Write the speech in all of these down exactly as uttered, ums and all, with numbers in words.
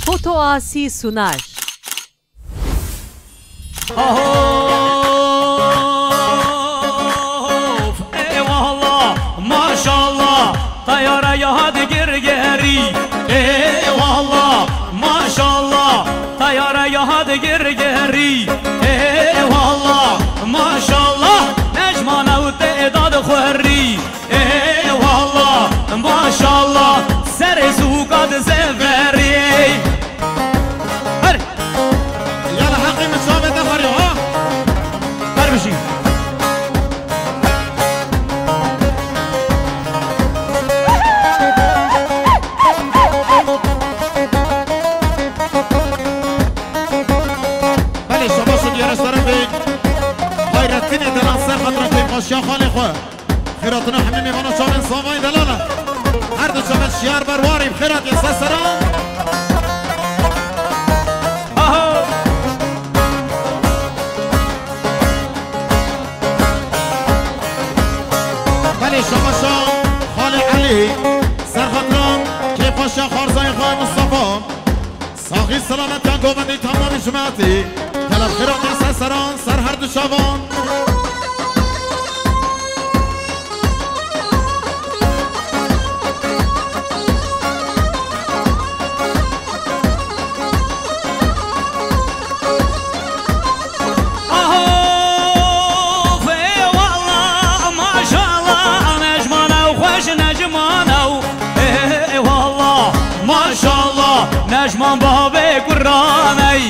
Foto Asi sunar. Of, eyvallah, maşallah, teyare ya digir gerî. Eyvallah, maşallah, teyare ya digir gerî. Eyvallah, maşallah, nejmane û tê dad xwerî. Eyvallah, maşallah, serê sûka di severê. Her. Yala heqê min çavê te xeriya, ha? Her bijî. Belê, şabaş û diyare şerefê Hayrettinê delan ser xatira kêfxweşiya xalê xwe. Xêratina hemî mêvana çavên savayê delal e. Her du çavên şiyar ber warî bi xêr hatiye ser seran. Aho! Belê şabaşa Xalê Elî, ser xatiran kêfxweşiya xwarzayê xwe Mistefa. Saxî selametiya govendî tamamî cemaetî. Telef xêra te ser seran, ser her du çavan. Aho, eyvallah, maşallah, nejmane û xweş nejmane û. Eyvallah, maşallah, nejman babê kuraney.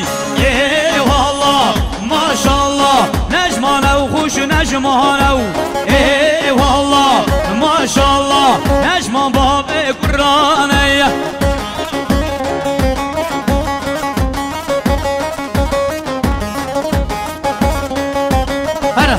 Eyvallah, maşallah, nejmane û xweş nejmane û. Eyvallah, maşallah, nejman babê kuraney. Here.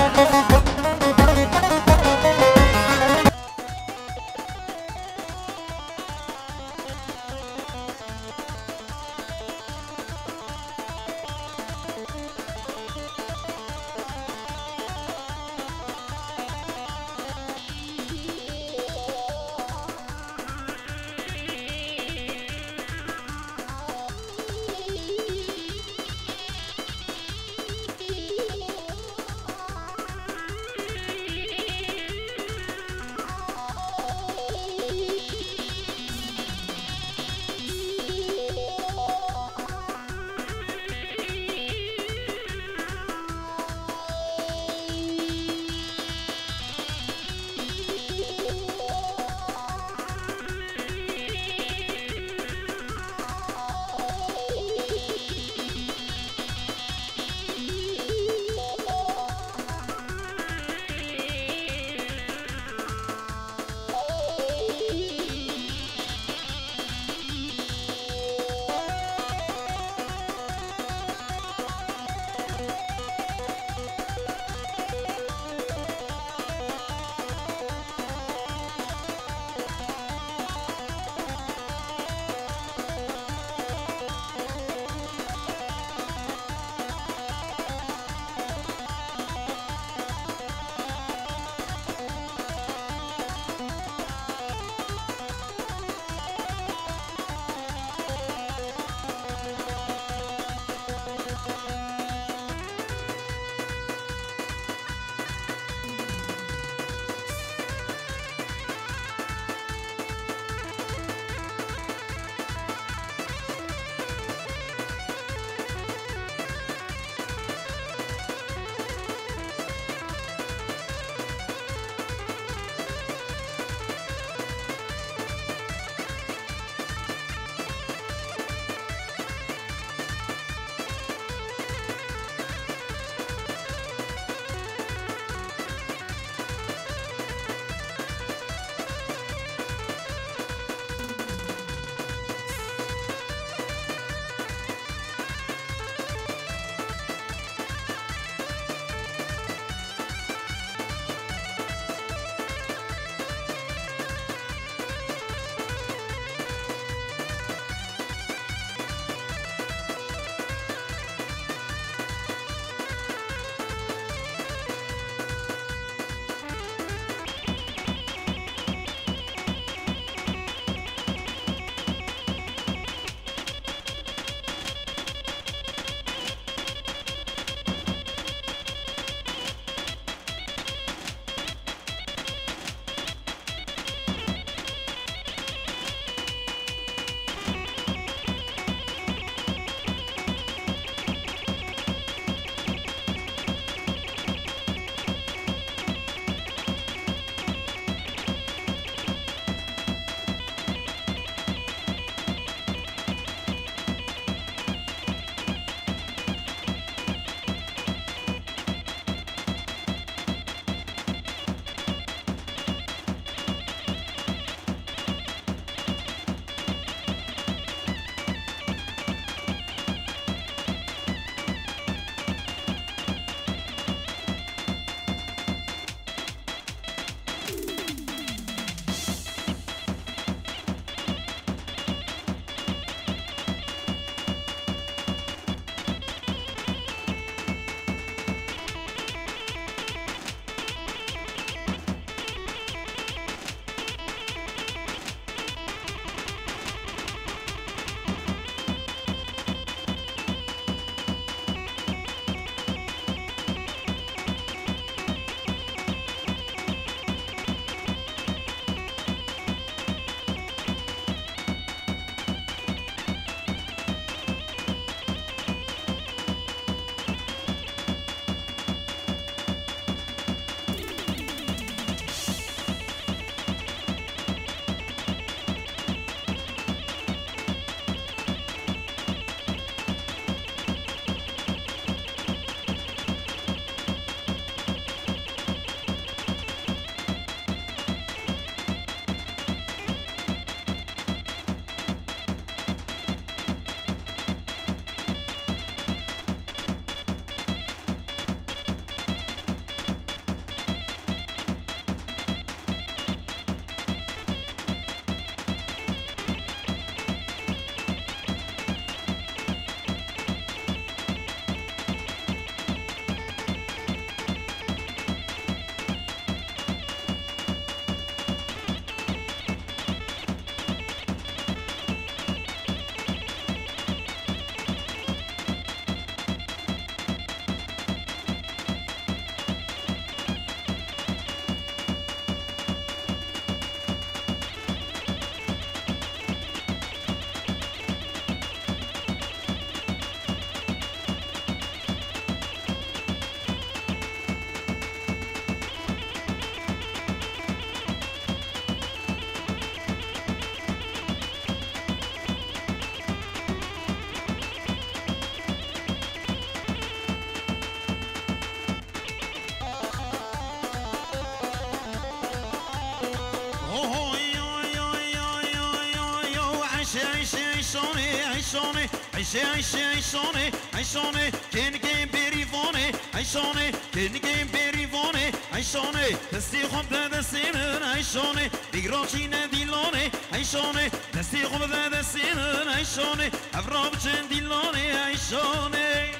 Ayşe, Ayşe, Ayşane, Ayşe, Ayşe, Ayşane, Ayşane, Ayşane, kênigê bêrîvanê, Ayşane, kênigê bêrîvanê, Ayşane, destê xwe bide destê min, Ayşane, bîra çîne dîlanê, Ayşane, destê xwe bide destê min, Ayşane, ev ra biçin dîlanê, Ayşane.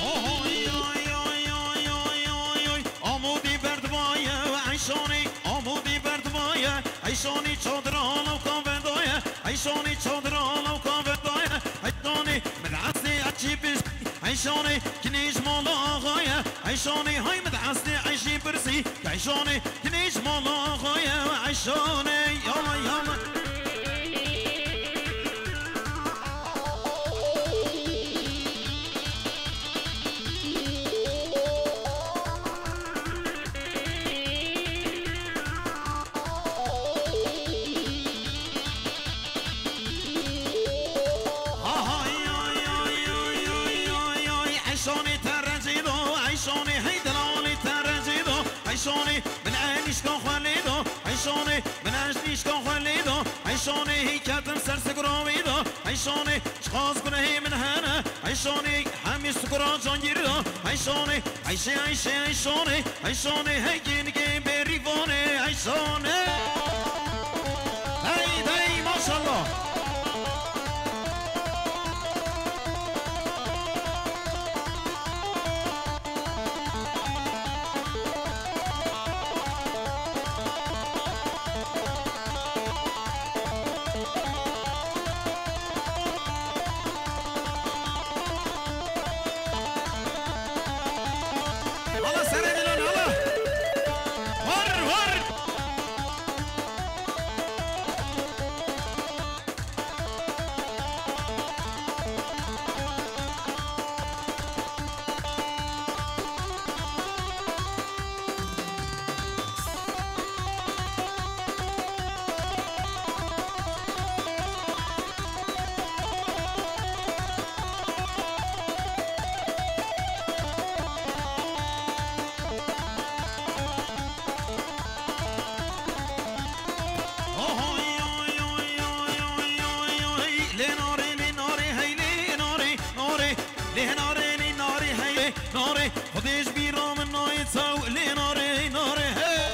Oy, oy, oy. Amûdî berdivaye Eyşanê, amûdî berdivaye Eyşanê, çadira lawka vedaye Eyşanê, çadira lawka vedaye Eyşanê, min estê eçî piştî Eyşanê, kinêj mala axaye Eyşanê, hay min estê eşî pirsî Eyşanê, kinêj mala axaye Eyşanê, yala, yala. Eyşanê te recê da, Eyşanê hey delalê te recê da, Eyşanê min enîşka xwe lê da, Eyşanê min enîşka xwe lê da, Eyşanê hey ketim ser sigra wê da, Eyşanê çiqas gunehê min hene, Eyşanê hemî sigra can girda, Eyşanê, Eyşê, Eyşê, Eyşanê, Eyşanê hey kênigê bêrîvanê, Eyşanê. Hey, hey, maşallah. Hala serê dilan, hala. Var, var. Oy, oy, oy. Lê narê, lê narê, hey, lê narê, narê. Lê narê, lê narê, hey, lê narê. Xwedê ji bîra min nayê çaw. Lê narê, narê, hey.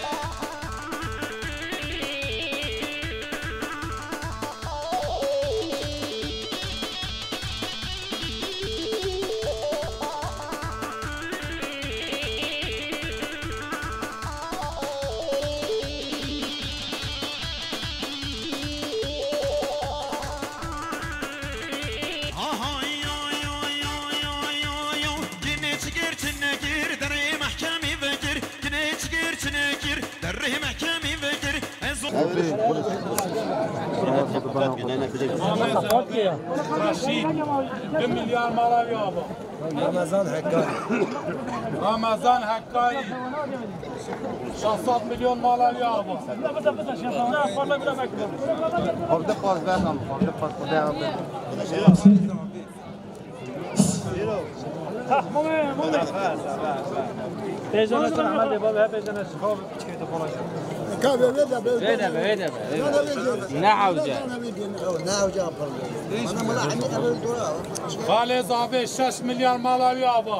Aha, ay, ay, ay. Cinê çigir, çinekir, derê mehkemî vekir. Cinê çigir, çinekir, derê mehkemî vekir. Ez o- Reşîd, du milyar mala wî ava. Ramazan Hekkarî. Ramazan Hekkarî. Şeş sed milyon mala wî ava. Xordi pas ver nam, xordi pas, xordi abi. Pêjene tu Ehmed ê bavê, he pêjene çi? Ka vê, vê de be. Vê de be, vê de be, vê de be. Ne hewce. Ne hewce apar. Bana mala hani evvel dora. Xalê Zavê şeş milyar mala wî ava.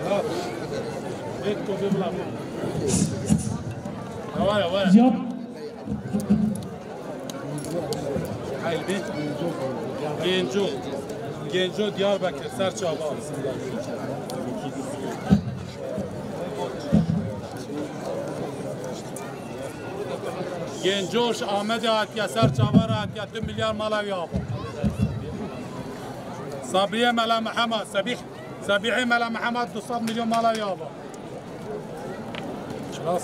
Yap. Genco. Genco Diyarbekir, ser çava. Genco ji Amedê hatiye, ser çava re hatiye, du milyar mala wî ava. Sabriye Mela Mihemed, Sebîh, Sebîhê Mela Mihemed du sed milyon mala wî ava. Çinas.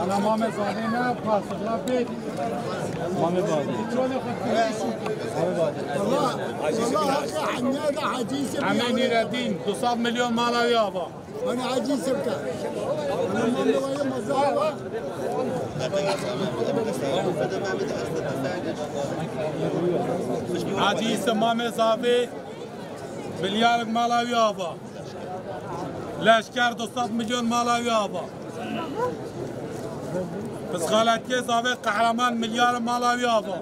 Ana Mame Zadê ne, pasıkla bê. Mame Zadê. Çolê xwe. Mame Zadê. Emê Nîredîn, du sed milyon mala wî ava. Bana Hacî Sivka. Bana Mehmet Wayı Mazara. Hacî Îsê Mamê Zavê, milyarek mala wî ava. Leşker, du sed milyon mala wî ava. Psixaletiyê Zavê Qehreman, milyar mala wî ava.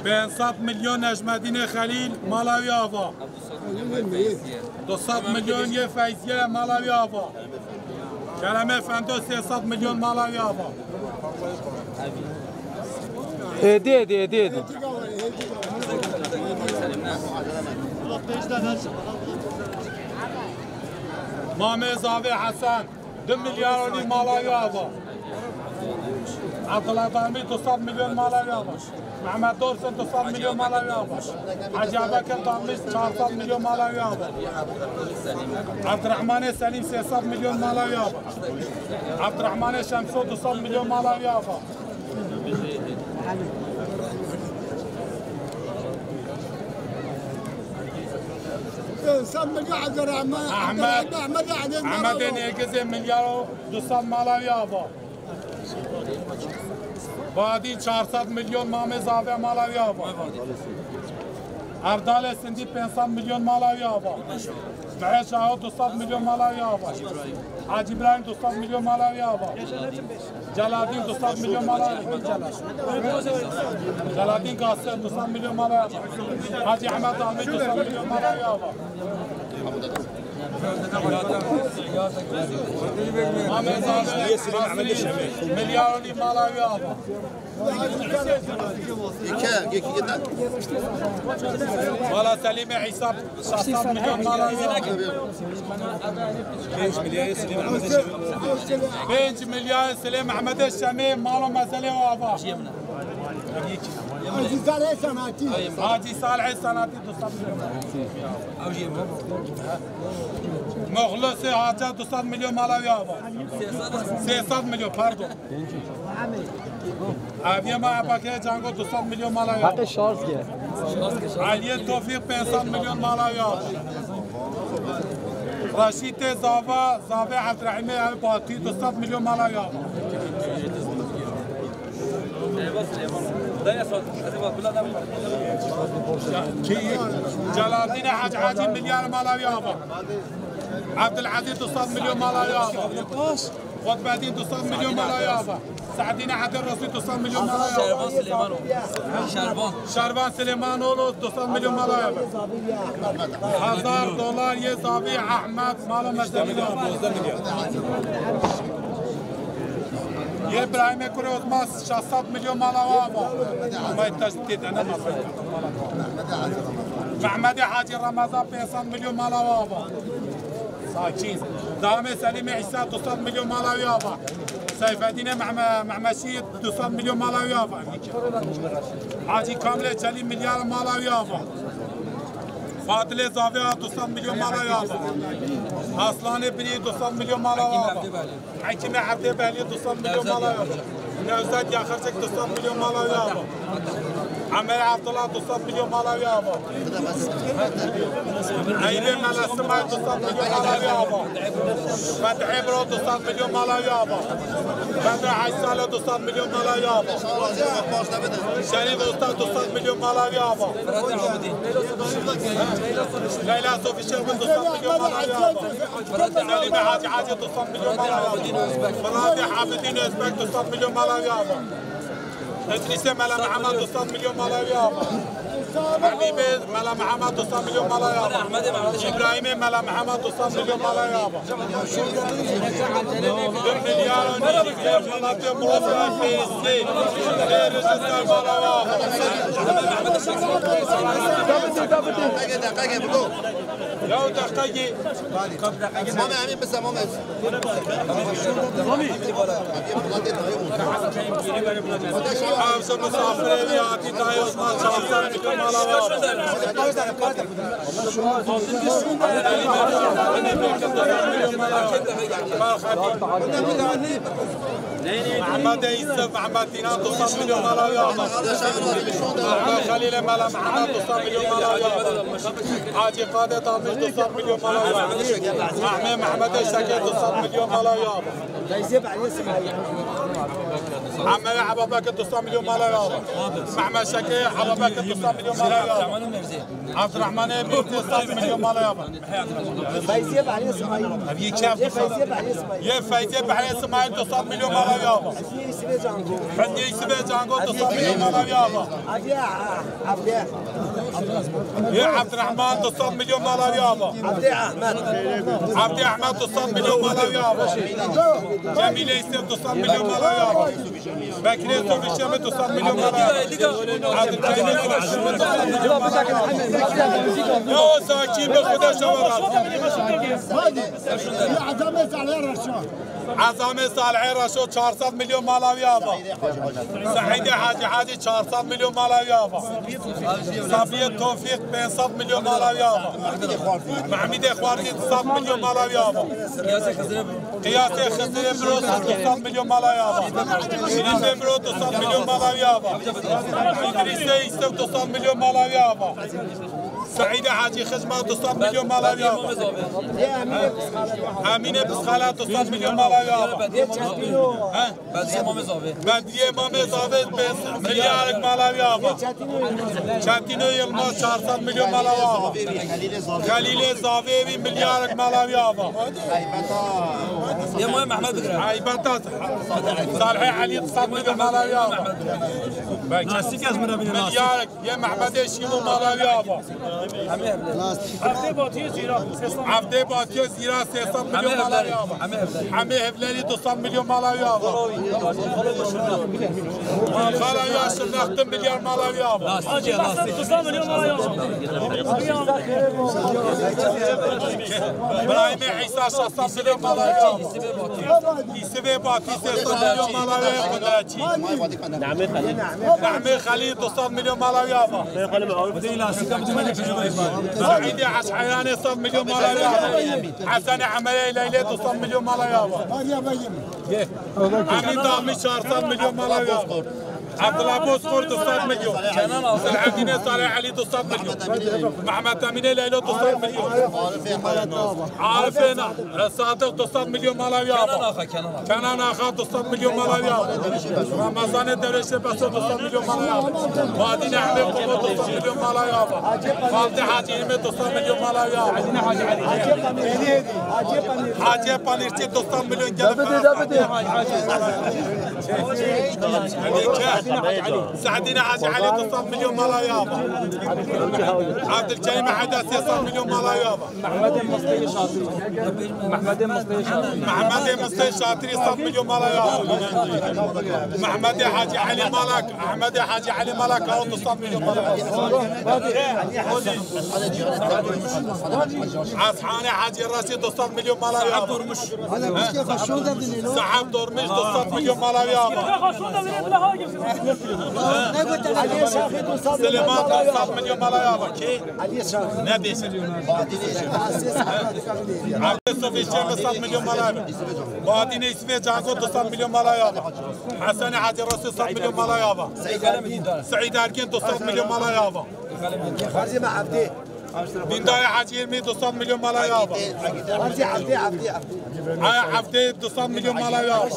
Pênc sed milyon Necmedînê Xelîl, mala wî ava. Du sed milyon yê Feyziye, mala wî ava. Keremê Fendo, sê sed milyon mala wî ava. Êdî, êdî, êdî, êdî. Mamê Zavê Hesen, du milyar û nîv mala wî ava. Abdullah Dalmî, du sed milyon mala wî ava. Mehmet Dorsen, du sed milyon mala wî ava. Hacî Ebekir Dalmî, çar sed milyon mala wî ava. Abdurrahmanê Selîm, sê sed milyon mala wî ava. Abdurrahmanê Şemso, du sed milyon mala wî ava. Sen milyon Abdurrahman, Ahmet, Ahmet, Ahmet, Ahmet Nêgizê, milyar û du sed mala wî ava. Badî, çar sed milyon Mamê Zavê, mala wî ava. Erdalê Sindî, pênc sed milyon mala wî ava. Duhê Şaho, du sed milyon mala wî ava. Hacî Îbrahîm, du sed milyon mala wî ava. Celadîn, du sed milyon mala wî ava. Celadîn Gaser, du sed milyon mala wî ava. Hacî Ehmed Amî, du sed milyon mala wî ava. Mamê Zavê, milyar û nîv mala wî ava. Mala Selîmê Îsa, şeş sed milyon mala wî ava. Pênc milyar Selîmê Ehmedê Şemê. Pênc milyar Selîmê Ehmedê Şemê, mal û mezelê wî ava. Hacî Salihê Senatî. Hacî Salihê Senatî, du sed milyon. Muxlisê Haca, du sed milyon mala wî ava. Sê sed milyon, pardon. Eviyê me Ebakirê Cango, du sed milyon mala wî ava. Heqê şarj ye. Eliyê Tofîq, pênc sed milyon mala wî ava. Reşîtê Zava, Zavê Evdirehîmê, ev Batî, du sed milyon mala wî ava. Kî? Celadînê Hacî Hacî, milyar mala wî ava. Evdilezîz, du sed milyon mala wî ava. Xutbedîn, du sed milyon mala wî ava. Se'dînê Edê Resûlî, du sed milyon mala wî ava. Şervan Silêmano. Şervan. Şervan Silêmanoğlu, du sed milyon mala wî ava. Hezar dolar yê Zavî Ehmed, mal û mezelê wî ava. Yê Îbrahîmê Kurê Osman, şeş sed milyon mala wî ava. Ama taş tê de ne mala. Mehmedê Hacî Remezan, pênc sed milyon mala wî ava. Sakîn. Damê Selîmê Îsa, du sed milyon mala wî ava. Seyfedînê Mehme-, Mehmeşî, du sed milyon mala wî ava. Hacî Kamilê Çelî, milyar mala wî ava. Fadilê Zavê, du sed milyon mala wî ava. Aslanê Birî, du sed milyon mala wî ava. Hekîmê Evdê Behlî, du sed milyon mala wî ava. Nevzat Yaxırçık, du sed milyon mala wî ava. Emer Evdila, du sed milyon mala wî ava. Eyübê Mele Simay, du sed milyon mala wî ava. Fethî Ebro, du sed milyon mala wî ava. Bedri Hacî Salo, du sed milyon mala wî ava. Şerîf Usta, du sed milyon mala wî ava. Leyla Sofî Şevbin, du sed milyon mala wî ava. Selîmê Hacî Hacî, du sed milyon mala wî ava. Fıratê Abidin Özbek, du sed milyon mala wî ava. Îdrîsê Mela Mihemed, du sed milyon mala wî ava. Habîbê Mela Mihemed, du sed milyon mala wî ava. Îbrahîmê Mela Mihemed, du sed milyon mala wî ava. Du milyar û nîv, welatê Murovê Fêzê, Fêzê ser mala wî ava. Yew deqekê. Mame Emîn, bise Mame. Ev ji misafirê wî hatî dayê Osman, çar sed milyon mala wî ava. Mehmedê Yusuf, Mehmed Dînan, du sed milyon mala wî ava. Mehmed Xelîlê Mela Mehmed, du sed milyon mala wî ava. Hacî Qadê Dalmîş, du sed milyon mala wî ava. Mehmê Mehmedê Şekê, du sed milyon mala wî ava. Emê Ebabekir, du sed milyon mala wî ava. Mehmed Şekê, Ebabekir, du sed milyon mala wî ava. Abdurrahmanê Bîrtê, sed milyon mala wî ava. Feyziyê Behrê Simayîl. Ev yê kef. Yê Feyziyê Behrê Simayîl. Yê Feyziyê Behrê Simayîl, du sed milyon mala wî ava. Hizmê Yusufê Cango. Hizmê Yusufê Cango, du sed milyon mala wî ava. Avdiye, ha, Avdiye. Yê Abdurrahman, du sed milyon mala wî ava. Avdiye Ahmed. Avdiye Ahmed, du sed milyon mala wî ava. Cemîlê Yusuf, du sed milyon mala wî ava. Bekirê Sofî Şemê, du sed milyon mala wî ava. Abdülkerim Sofî Şemê, du sed milyon mala wî ava. Ya o sakin be, Xuda şewe razî. Ezamê Salihê Reşo. Ezamê Salihê Reşo, çar sed milyon mala wî ava. Seîdê Hacî Hacî, çar sed milyon mala wî ava. Safiye Tofîq, pênc sed milyon mala wî ava. Mehmîdê Xwarzî, du sed milyon mala wî ava. Qiyasê Xizirê Biro, du sed milyon mala wî ava. Şirîfê Biro, du sed milyon mala wî ava. Îdrîsê Yusuf, du sed milyon mala wî ava. Seîdê Hacî Xizma, du sed milyon mala wî ava. Emînê Pisxala, du sed milyon mala wî ava. He? Bedriyê Mamê Zavê. Bedriyê Mamê Zavê, pênc milyarek mala wî ava. Çetîno Yilmaz, çar sed milyon mala wî ava. Xelîlê Zavê wî milyarek mala wî ava. Yê Moyê Mehmed bigire. Eybeta. Salihê Elî, du sed milyon mala wî ava. Nasîk ez min re bîne, nasîk. Milyarek. Yê Mehmedê Şîmo mala wî ava. Evdê Batiyê Zîra, sê sed. Evdê Batiyê Zîra, sê sed milyon mala wî ava. Hemê Hevlerî, du sed milyon mala wî ava. Xala ya Şirnex, du milyar mala wî ava. Hacî Mehsen, du sed milyon mala wî ava. Birahîmê Îsa, şeş sed milyon mala wî ava. Yusufê Batî, sê sed milyon mala wî ava. Nehmê Xelîl, du sed milyon mala wî ava. Seîdê Eşheyanê, sed milyon mala wî ava. Hesenê Emerê Leylê, du sed milyon mala wî ava. Emîn Dahmî, çar sed milyon mala wî ava. Abdullah Bozkurt, du sed milyon. Selahaddînê Salih Elî, du sed milyon. Mehmet Emînê Leylo, du sed milyon. Arifê Na-, Sadiq, du sed milyon mala wî ava. Kenan Axa, du sed milyon mala wî ava. Ramazanê Dewrêşê Beso, du sed milyon mala wî ava. Badînê Emê Koko, du sed milyon mala wî ava. Xaldê Hacî Îlmê, du sed milyon mala wî ava. Hacê Panîrçî, du sed milyon gelip. Sehdînê Hacî Elî, du sed milyon mala wî ava. Abdülkerim Heyder, sê sed milyon mala wî ava. Mehmedê Musteyê Şatirî. Mehmedê Musteyê Şatirî. Mehmedê Musteyê Şatirî, sed milyon mala wî ava. Mehmedê Hacî Elî Malak, Ehmedê Hacî Elî Malak, du sed milyon mala wî ava. Eshanê Hacî Reşîd, du sed milyon mala wî ava. Seheb Dormiş, du sed milyon mala wî ava. Silêman, du sed milyon mala wî ava. Kê? Nebêje. Abdê Sofî Şemê, sed milyon mala wî ava. Badînê Yusufê Cango, du sed milyon mala wî ava. Hesenê Hacî Resul, sed milyon mala wî ava. Seîd Ergin, du sed milyon mala wî ava. Xarzî me Evdê. Dîndarê Hacî Îlmî, du sed milyon mala wî ava. Xarzî Evdê, Evdê, Evdê. Aya Evdê, du sed milyon mala wî ava.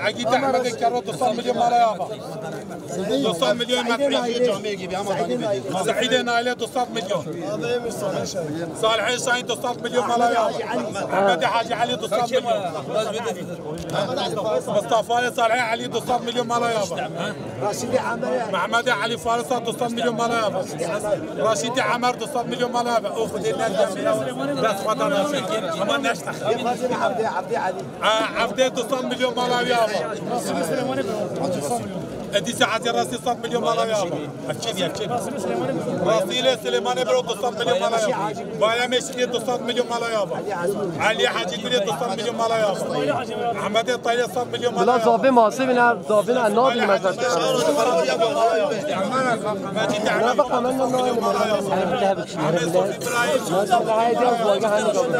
Egîdê Ehmedê Kero, du sed milyon mala wî ava. Du sed milyon. Seîdê Nailê, du sed milyon. Salihê Şahîn, du sed milyon mala wî ava. Ehmedê Hacî Elî, du sed milyon. Mistafayê Salihê Elî, du sed milyon mala wî ava. Raşîdê Emerê. Mehmedê Elî Farisa, du sed milyon mala wî ava. Raşîdê Emer, du sed milyon mala wî ava. O Xwedê ne demê. Dest xwe da razî. Ama neşte. Evdê, Evdê Elî. Ha, Evdê, du sed milyon mala wî ava. Edîsê Hecî Resî sed milyon mala ya. Efçin, efçin. Resîlê Silêmanê biro du sed milyon mala ya. Bayramê Şirî du sed milyon mala ya. Elî Hecî Gulê du sed milyon mala ya. Ehmedê Tayyê sed milyon mala ya. Bila zavê masê bine, zavê ne, nabî mezet. Mecîd Ehmed sed milyon mala ya. Ehmed Sofi Birayî.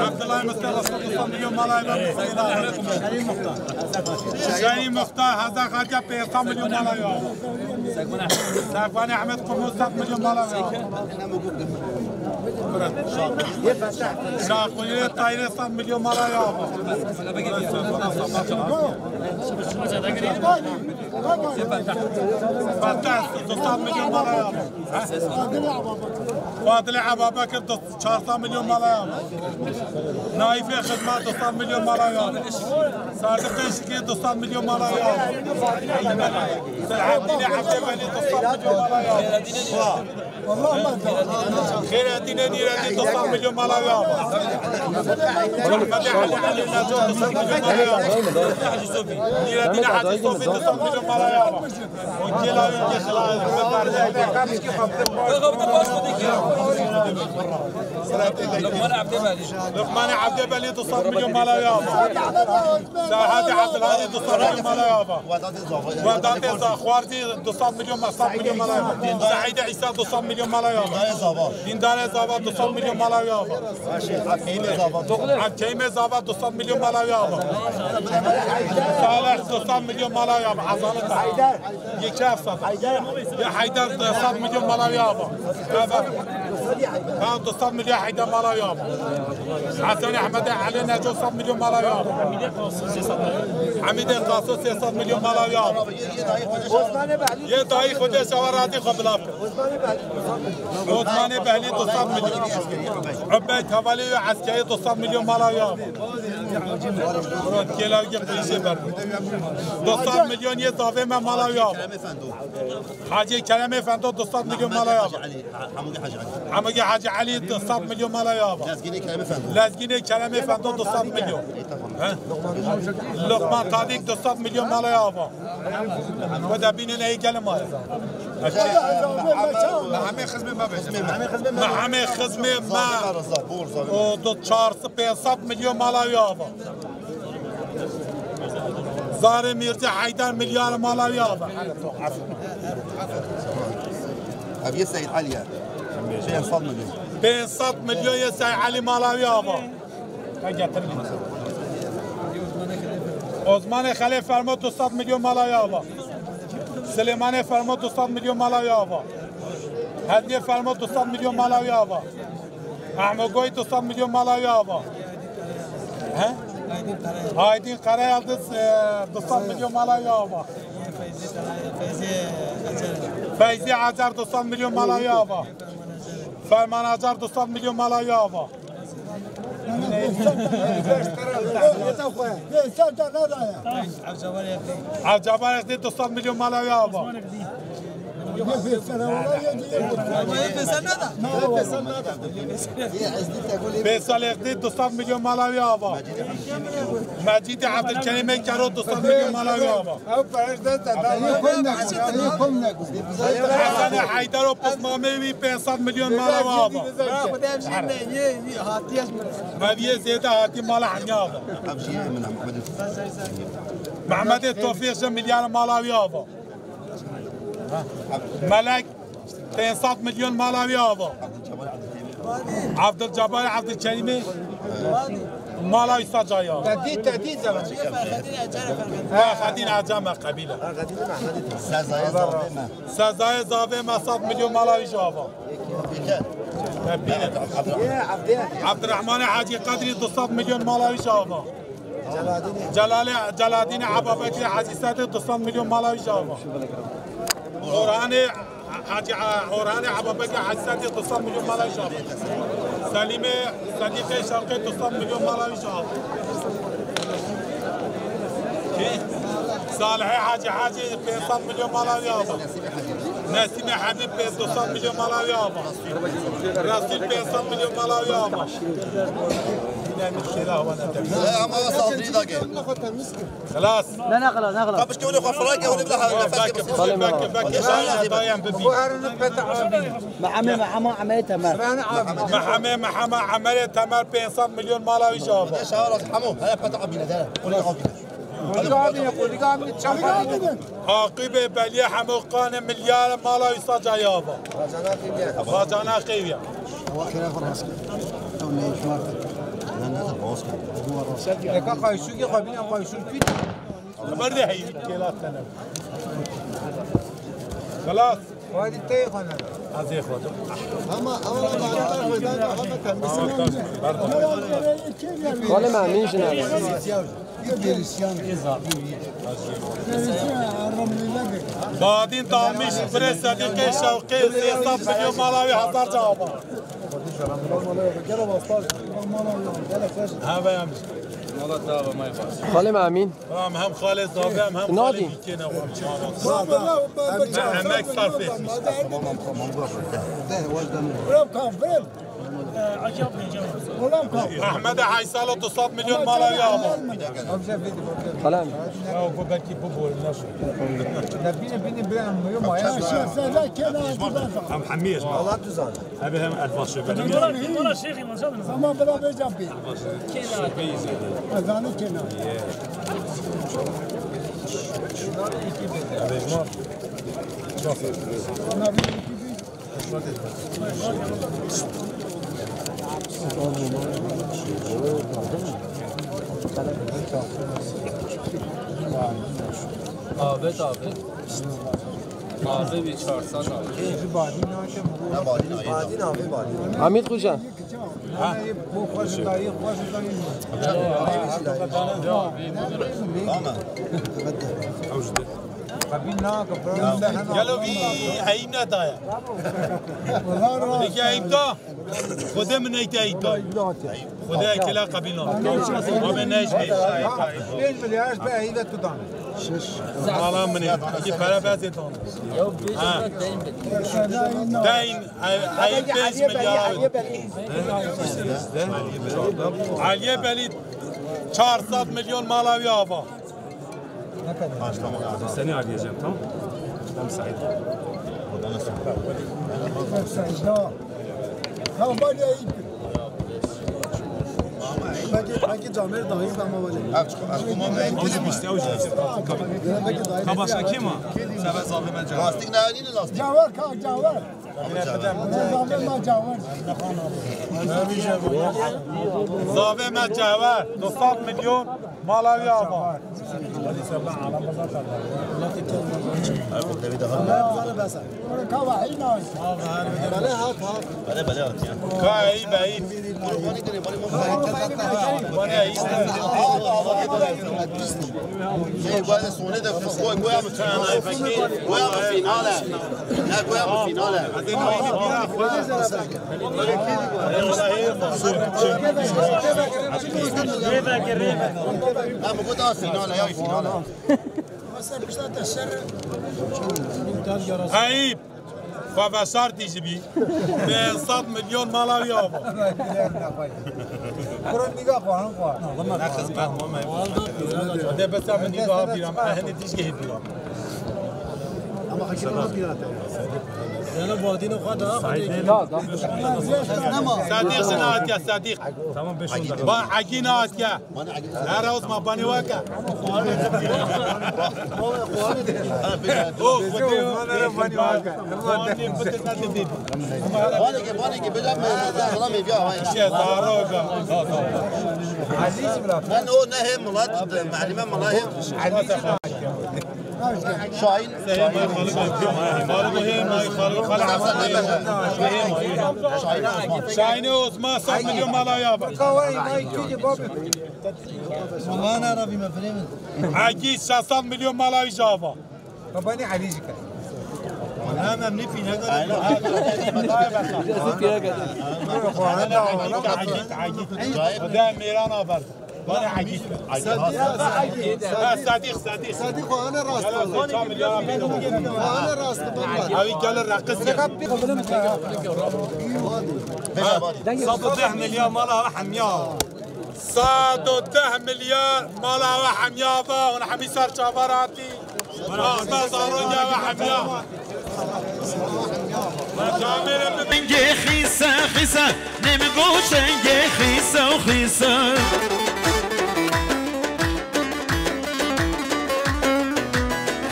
Abdullah Mustafa sed milyon mala ya. Şerî Muxtar, Hezar Xerca pênc sed milyon mala ya. Sekvanê Ehmed Qumû sed milyon mala ya. Şaqulî Tayyê sed milyon mala ya. Fetah, du sed milyon mala ya. Fadilê Ebabekir, du çar sed milyon mala ya. Naîfê Xizmet, du sed milyon mala ya. Sadiqê Şikrî, du sed milyon mala ya. Selahaddînê Ebdê Belî, du sed milyon mala ya. Xêreddînê Nîredî, du sed milyon mala ya. Ehmedê Elî Elî Neco, du sed milyon mala ya. Nîredînê Hecî Sofî, du sed milyon mala ya. Luqmanê Ebdê Belî, du sed milyon mala ya. Serhedê Ebdulhadî, du sed milyon mala ya. Wedatê Zaxwarzî, du sed milyon, sed milyon mala ya. Seîdê Îsa, du sed milyon mala ya. Dîndarê Zava, du sed milyon mala ya. Evkeymê Zava, du sed milyon mala ya. Salih, du sed milyon mala ya. Hasanê Yekef sed. Ya Heyder, du sed milyon mala ya. Tam du sed milyon Heyder mala ya. Hesen Ehmedê Elî Neco, sed milyon mala ya. Hemîdê Qaso, sê sed milyon mala ya. Yê dayî xwe dê şewa razî xwe bilav kir. Osmanê Behlî, du sed milyon. Ubeyd Hevalî ve Eskerî, du sed milyon mala ya. Kêlawî qîşê ber. Du sed milyon yê zavê me mala ya. Hacî Keremê Fendo, du sed milyon mala ya. Hemûgê Hacî Elî, du sed milyon mala ya. Lezgînê Keremê Fendo, du sed milyon. He? Luqman Tadîk, du sed milyon mala ya. Xweda bînin ey gelê ma ye. Hemê xizmê me be. Hemê xizmê me. Û du çar sed pênc sed milyon mala wî ava. Zarê Mîrcî Heyder milyar mala wî ava. Ev yê Seyd Elî ye. Pênc sed milyon. Pênc sed milyon yê Seyd Elî mala wî ava. Osmanê Xelê Fermo du sed milyon mala wî ava. Silêmanê Fermo du sed milyon mala wî ava. Hezliyê Fermo du sed milyon mala wî ava. Ehmo Goy du sed milyon mala wî ava. He? Aydin Karayıldız, e, du sed milyon mala wî ava. Feyzi Acar du sed milyon mala wî ava. Ferman Acar du sed milyon mala wî ava. Evcabar Exdî du sed milyon mala wî ava. Fêsal Exdî du sed milyon mala wî ava. Mecîdê Evdilkerîmê Kero du sed milyon mala wî ava. Hesanê Heyder û pismamê wî pênc sed milyon mala wî ava. Ev yê zêde hatî mala hemî ava. Mehmedê Tofîq ji milyar mala wî ava. Melek pênc sed milyon mala wî ava. Evdilcebar Evdilkerîmê mala wî sa cayî ava. Tedî, tedî zeva. Xedîn Ecem e qebîle. Sezayê zavê me. Sezayê zavê me sed milyon mala wî jî ava. Evdilrehmanê Hacî Qedrî du sed milyon mala wî jî ava. Celalê, Celadînê Eba Bekirê Hecî Sedê du sed milyon mala wî jî ava. Orhanê Hacî, Orhanê Eba Bekirê Hecî Sedê du sed milyon mala wî jî ava. Selîmê Sedîqê Şewqê du sed milyon mala wî jî ava. Salihê Hacî Hacî pênc sed milyon mala wî ava. Nesîmê Hemî pênc sed milyon mala wî ava. Resîl pênc sed milyon mala wî ava. Yine bir şey daha var. Ama saldırı da gel. Xelas. Ne, ne xelas, ne xelas. Kapış ki onu xafıra ki onu bir daha. Belki, belki, belki, belki. Dayan bir. Bu herinin pete abi. Mehame, Mehame, Ahmet Temel. Mehame, Mehame, Ahmet Temel pênc sed milyon mala wî ava. Ne şahar az. Hamo, hele pete abi ne de. Onu abi. Onu abi, onu abi, çabuk abi. Aqibê beliyê hemû qanê milyar mala wî saca ya va. Bacana qêwiya. Eka qayşûkê xwe bîne, qayşûr kî? Berdê heyî kêla tene. Xelas. Hadi tey xwe ne. Ez ê xwe. Ama, ama, ama, Xalê me, min jî ne. Badîn dalmiş birê Sedîqê Şewqê sê sed milyon mala wî hezar cevaba. Heve em. Xalê me Emîn. Em hem xalê zavê em hem xalê Nadî. Dikêne wan. Emek sarf etmiş. Mehmedê Heysalo du sed milyon mala wî ava. Kalem. Ya, bu belki bu boyun nasıl? Em hemiye. Allah düzen. Abi hem elbas şöyle. Ama bela beca bir. Ezanı kenar. Abi, abi. Abi bir çarsan abi. Badîn abi, badîn. Hamîd Xoca. Gelo vî eyîb nedaye. Peki eyîb da? Xwedê min neyte eyîb da. Xwedê kela qebîl nake. Abi ne ji bê. Pênc milyar be eyîb tu dan. Mala min ê. Ki pere bezê dan. Ha. Deyn. Ay, ay, pênc milyar. Aliye Belî çar sed milyon mala wî ava. Seni arayacağım, tamam? Tamam, Said. Said, tamam. Tamam, bak ya, iyi. Belki, belki camları daha iyi ama böyle. Ev çıkıyor, ev çıkıyor. Ev çıkıyor. Belki daha iyi. Başka kim var? Sen ben zafime cevap. Lastik ne aynı lastik? Cevap, ka-, cevap. Zavê me Cewher, du sed milyon mala wî ava. Ka wahî nayê. Belê, belê, hat, hat. Ka eyîb, eyîb. Ê, goya sonê de, goya, goya min tane nayê, peki, goya min fînal e. Ne, goya min fînal e. Em got a fînal e, ya fînal e. Eyîb. Xwe veşartî jî bî. Pênc sed milyon mala wî ava. Kuro nîga xwe, hin xwe. Ne xizmet, mame. De bes em nîga ha bîra, em hinî tişkê hê bîra. Ama hakikaten o bîra te. Yana badîna xwe da, xwe da. Sadiq jina hatiye, Sadiq. Tamam, beş on dakika. Ba, Egî ne hatiye. Her roz ma banê weke. O, Xwedê o. Banê bide ne dibê. Banê ke, banê ke, bêje me, salam ê biya, vay. Şe, zaroga. Ben o ne hem milat, malime milat hem. Şahin. Şahinê Osman sed milyon mala ya bak. Mala ne rabî me firêmin. Egî şeş sed milyon mala wî java. Babanî Elî jî ke. Mala me nifî ne kadar. Egî, Egî. Xwedê mêran aver. Bana Agi. Agi. Sadiq, Sadiq. Sadiq, o ana rast. Gel, sen çam ya. Ana rast, baba. Abi gel, rakız gel. Sed û deh milyar mala ve hemya. Sed û deh milyar mala ve hemya ve. Ona hemî ser çavar hatî. Bana, bana zaronya ve hemya. Çamêrê min. Xîse, xîse, nêm goşengê xîse û xîse.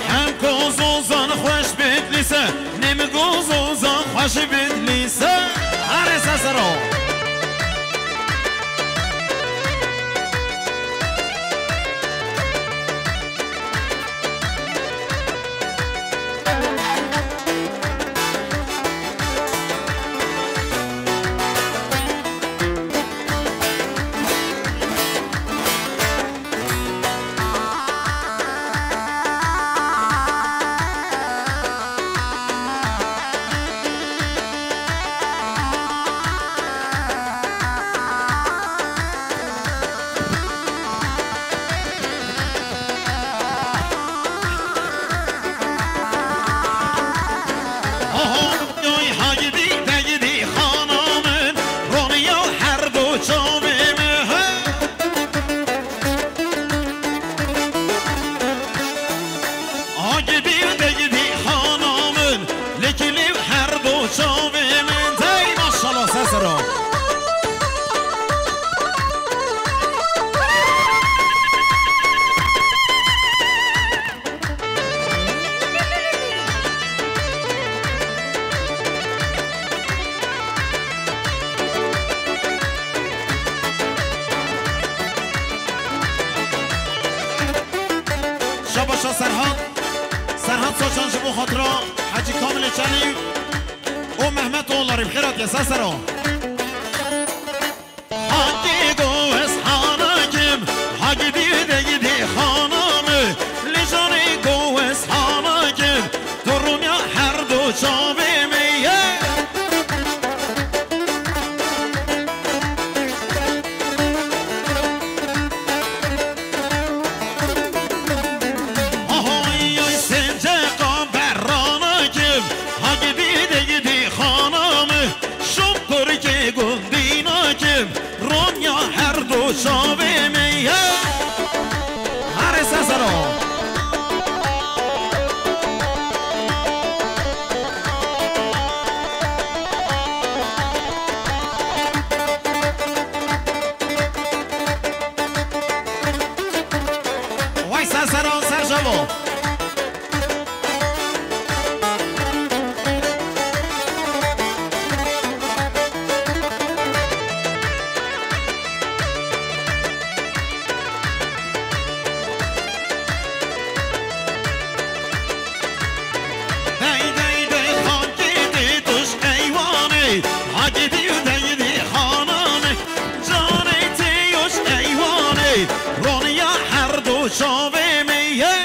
Hem ku zozan xweş bit lîse, nêm ku zozan xweş bit lîse. Arê sesero. Oy, hagidî, degidî, xana min, roniya her du çavê min, he. Agidî, degidî, xana min, lêkilî her du çavê min. Dey, maşallah, sesero. Şabaşa Serhat. Serhat Saçan ji bo xatira Hecî Kamilê Çelî û Mehmet Oğullarî bi xêr hatiye ser sero. Hagî go ez hana kim, hagî dî de gidî xana mi, lê canê go ez hana kim, tu rûnya her du çavê me ye. Ahoy, ay, sence kaberana kim, hagî dî de gidî xana mi, şum kurkê gundîna kim, ronya her du çavê me ye. Hare sesero. Vay ser sero, ser jabo. Dey, dey, dey, xankê tê tuş eywanê, hagî dî û dey dî xananê, canê tê yoş eywanê, roniya her du çavê me ye.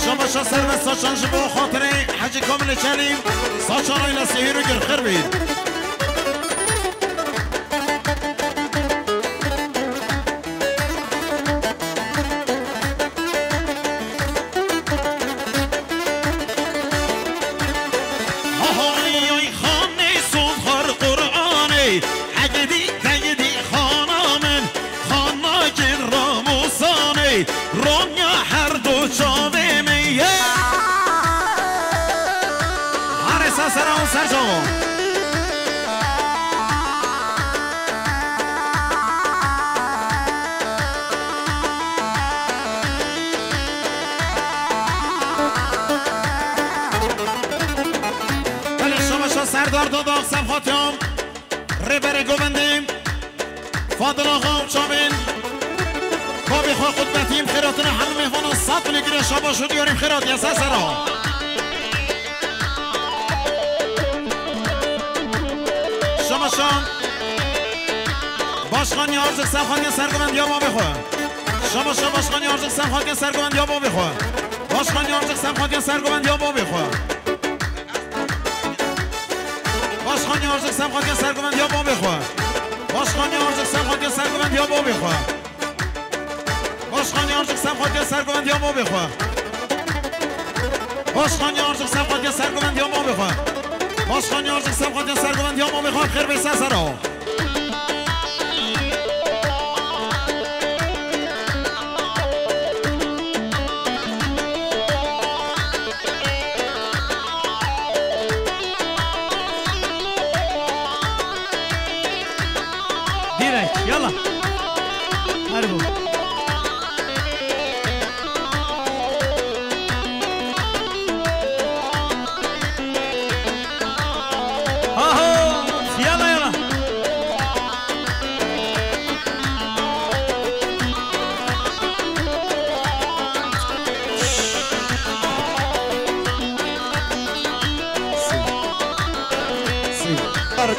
Şabaşa ser ve saçan ji bo xatirê Hecî Kamilê Çelî, saçan ayla sihir û girxir bî. Ahoy, oy, xanê sod xar Qur'anê, hegidî, degidî, xana min, xana kin Ramusanê, ronya her du çavê me ye. Hare sa sera û ser çawo. Belê şabaşa Serdar Dadax, Semxatyan, Rêberê Govendê, Fadil Axa û çavên babê xwe qutbetî, em xêratina hemû mêvana sed lê gire şabaş û diyarî em xêratiye ser sera. Şabaşa Başkan Yarcik Semxatyan sergovendiya babê xwe. Şabaşa Başkan Yarcik Semxatyan sergovendiya babê xwe. Başkan Yarcik Semxatyan sergovendiya babê xwe. Başkan Yarcik Semxatyan sergovendiya babê xwe. Başkan Yarcik Semxatyan sergovendiya babê xwe. Başkan Yarcık Semxatiya sergovendiya mobê xwe. Başkan Yarcık Semxatiya sergovendiya mobê xwe. Başkan Yarcık Semxatiya sergovendiya mobê xwe. Xêr bê ser sera. Direkt, yalla. Her bu. Aho, yalla, yalla.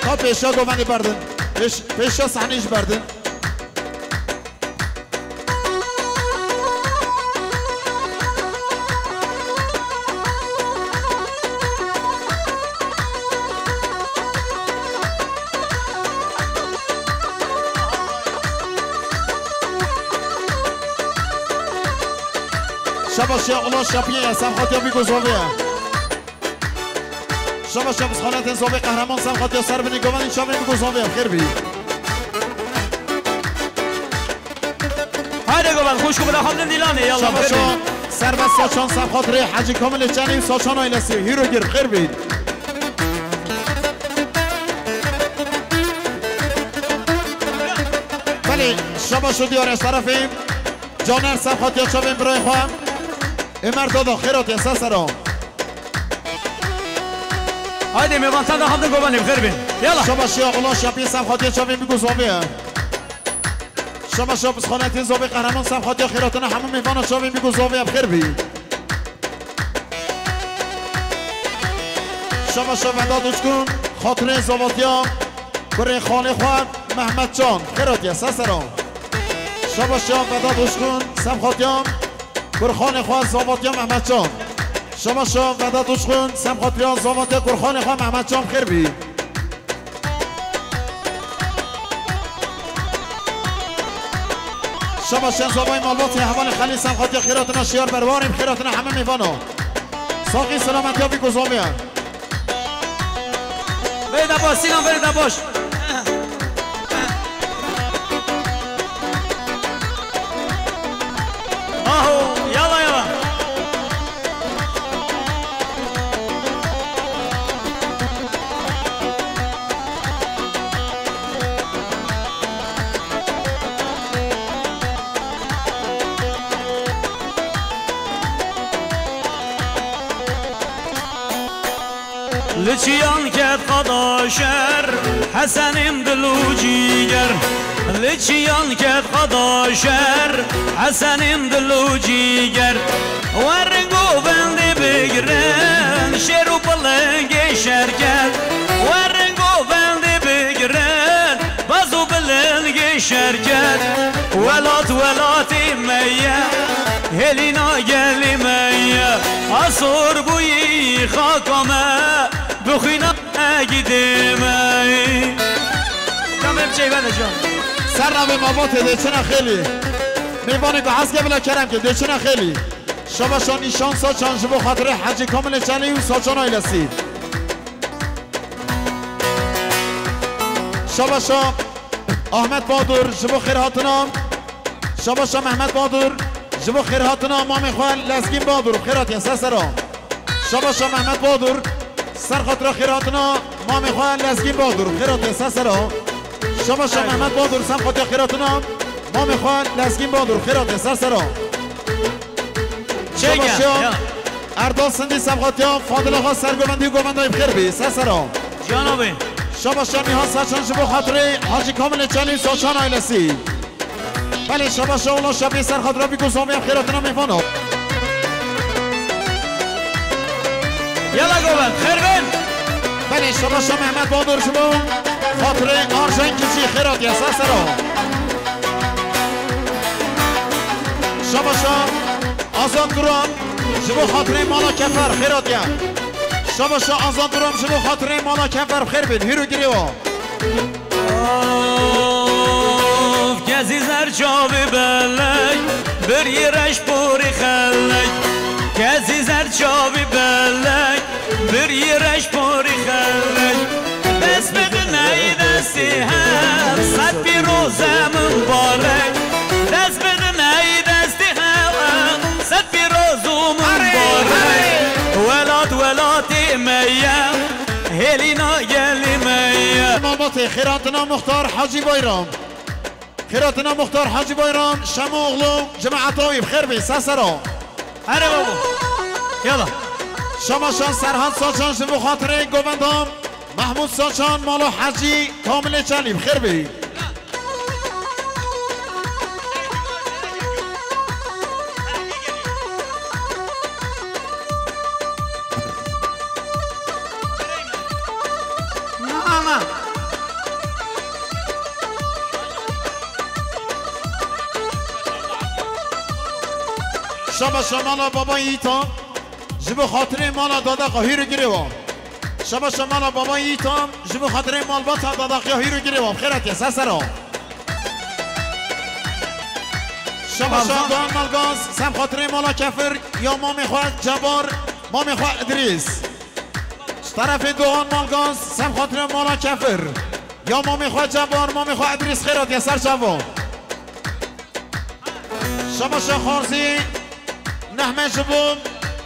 Ka pêşa govendê berdin. Pêş, pêşa sahnê jî berdin. Şabaş ya Ula Şapiye ya, Semxatiya Bîk û Zovê ya. Şabaş ya bizxanetên Zovê Qehreman, Semxatiya ser binî govendî çavên Bîk û Zovê ya, xêr bî. Haydi govend, xwişk û bira xwe bidin dîlanê, yalla, xêr bî. Şabaşo Serbest Saçan, Semxatirê Hecî Kamilê Çelî û Saçan ailesî, hîro gir, xêr bî. Belê, şabaşo diyar ez terefê. Caner Semxatiya çavên birayê xwe. Ömer Dada, xêr hatiye, ser sera. Haydi mêvan, sen de xwe bidin govendî, xêr bî. Yalla. Şabaşiya Ula Şapî, Semxatiya çavên Bîk û Zovê ye. Şabaşa bizxanetên Zovê Qehreman, Semxatiya xêr hatina hemû mêvana çavên Bîk û Zovê ye, bi xêr bî. Şabaşa Vedat Uçkun, xatirê Zovatiya kurê xalê xwe Mehmet Can, xêr hatiye, ser sera. Şabaşa Vedat Uçkun, Semxatiya kurê xalê xwe Zovatiya Mehmet Can. Şabaşa Vedat Uçkun, Semxatiya Zovatiya kurê xalê xwe Mehmet Can, bi xêr bî. Şabaşen Zovay Malbatê, hevalê Xelîl, Semxatiya xêr hatina şiyar berwarê, bi xêr hatina hemû mêvano. Saxî selametiya Bîk û Zovê ye. Verê de baş, Sînan, verê de baş. Aho, yala, yala. Li çiyan ket qada şer, Hesenêm dil û cîger. Li çiyan ket qada şer, Hesenêm dil û cîger. Werin govendê bigirin, şêr û pilingê şer ket. Werin govendê bigirin, baz û pilingê şer ket. Welat welatê me ye, hêlîna gelê me ye. Asor bûyî xaka me, bi xwîna egîdê me. Tamam, çeyvene can. Ser navê Malbatê dê çina xêlî. Mêvanê ku hez ke bila kerem ke, dê çina xêlî. Şabaşa nîşan Saçan ji bo xatirê Hecî Kamilê Çelî û Saçan ailesî. Şabaşa Ahmet Bahadur ji bo xêrhatina. Şabaşa Mehmet Bahadur ji bo xêrhatina mamê xwe Lezgîn Bahadur, xêr hatiye ser sera. Şabaşa Mehmet Bahadur, ser xatira xêrhatina mamê xwe Lezgîn Bahadur, xêr hatiye ser sera. Şabaşa Mehmet Bahadur, ser xatira xêrhatina mamê xwe Lezgîn Bahadur, xêr hatiye ser sera. Çêge, Şabaşa ya. Erdal Sindî, ser xatira Fadila xwe sergovendî û govendayî, bi xêr bî, ser sera. Cana bê. Şabaşa Nîha Saçan ji bo xatirê Hacî Kamilê Çelî Saçan ailesî. Belê, şabaşa Ula Şapî, ser xatira Bîk û Zovê, xêrhatina mêvano. Yala govend, xêr bin. Belê, şabaşa Mehmet Bahadur ji bo xatirê Arjen Kicî, xêr hatiye, ser sera. Şabaşa Azad Duran ji bo xatirê mala Kefer, xêr hatiye. Şabaşa Azad Duran ji bo xatirê mala Kefer, bi xêr bin, hîr û girê we. Kezî zer çavî belek, birî reş porî xelek. Kezî zer çavî belek, birî reş porî xelek. Dest bidin ey destî hev, sed pîroze min barek. Dest bidin ey destî hev, sed pîroz û min barek. Welat welatê me ye, hêlîna gelê me ye. Malbatê xêratina Muxtar Hacî Bayram. Xêratina Muxtar Hacî Bayram, Şemoğlu, cemaeta wî bi xêr bî, ser sera. Here babo. Yala. Şamaşan Serhat Saçan ji bo xatirê govendam Mahmud Saçan, mala Hecî Kamilê Çelî bi xêr bî. Mama. Şaba şamala baba Yiğitan, ji bo xatirê mala dada Qahîr û girê wan. Şaba şamala baba Yiğitan, ji bo xatirê malbata dada Qahîr û girê wan. Xêr hatiye, ser sera. Şaba şamala Doğan Malgaz, sem xatirê mala Kefir, ya mamê xwe Cebar, mamê xwe Idrîs. Ji terefê Doğan Malgaz, sem xatirê mala Kefir. Ya mamê xwe Cebar, mamê xwe Idrîs xêr hatiye ser çavo. Şaba Şaxarzî, nehme ji bo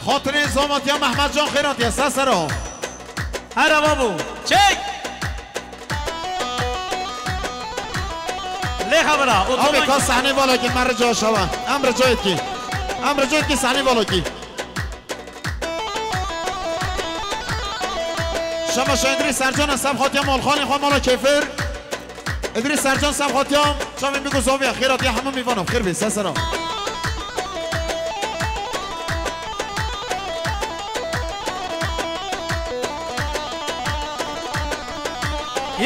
xatirê zavatiya Mehmet Can xêr hatiye ser sera. Here babo, çek! Lê xebera, Abê otoban- ka sahnê vala kî, me rica şawa. Em rica etkî. Em rica etkî sahnê vala kî. Şama şa Îdrîs Sercan, sem xatiya malxanê xwe mala Kêfir. Îdrîs Sercan, sem xatiya, çavên bî ku zaviya xêr hatiye hemû mîvanan, xêr bê, ser sera.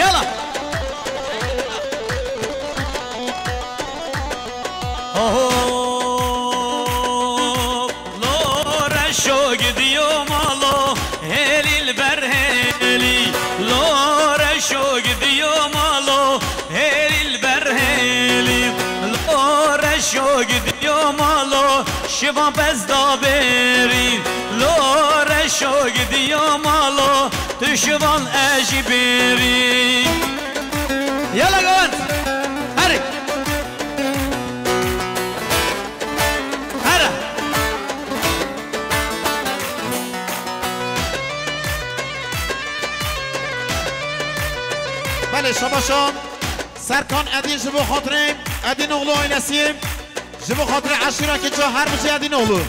Yala. Oho. Lo reşo gidiyo malo, hêlî li ber hêlî. Lo reşo gidiyo malo, hêlî li ber hêlî. Lo reşo gidiyo malo, şivan pez da bêrî. Lo reşo gidiyo malo, tu şivan ez jî bêrî. Yala govend. Herî. Here. Belê, şabaşan. Serkan Edîn ji bo xatirê Edîn oğlu ailesî, ji bo xatirê eşîra Kiço her bijî Edîn oğlu.